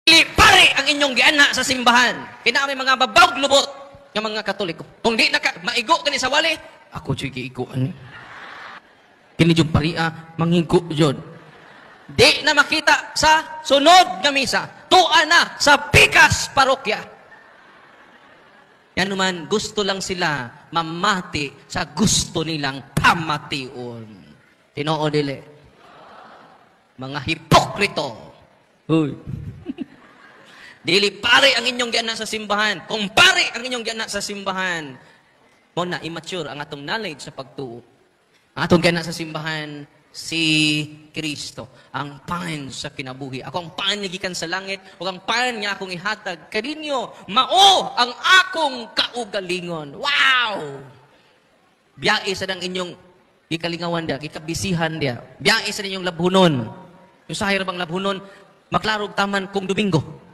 Dili pare ang inyong giana sa simbahan. Kina may mga babawg lubot nga mga Katoliko. Kung di na ka, maigo kani sa wali, ako jud giigo ani. Kini jud paria, manghigo jud. Di na makita sa sunod nga misa. Tua na sa pikas parokya. Yan naman, gusto lang sila mamati sa gusto nilang pamation. Tinoo dili? Mga hipokrito. Uy. Dili pare ang inyong giana sa simbahan. Kung pare ang inyong giana sa simbahan, mo na immature ang atong knowledge sa pagtuo. Ang atong giana sa simbahan, si Kristo, ang pan sa kinabuhi. Ako ang pan nga gikan sa langit, ug ang pan nga akong ihatag kaninyo, mao ang akong kaugalingon. Wow! Biyae sa nang inyong gikalingawan dia, gikabisihan dia. Biyae sa inyong labhunon. Yung sahir bang labhunon, maklarog taman kung Domingo.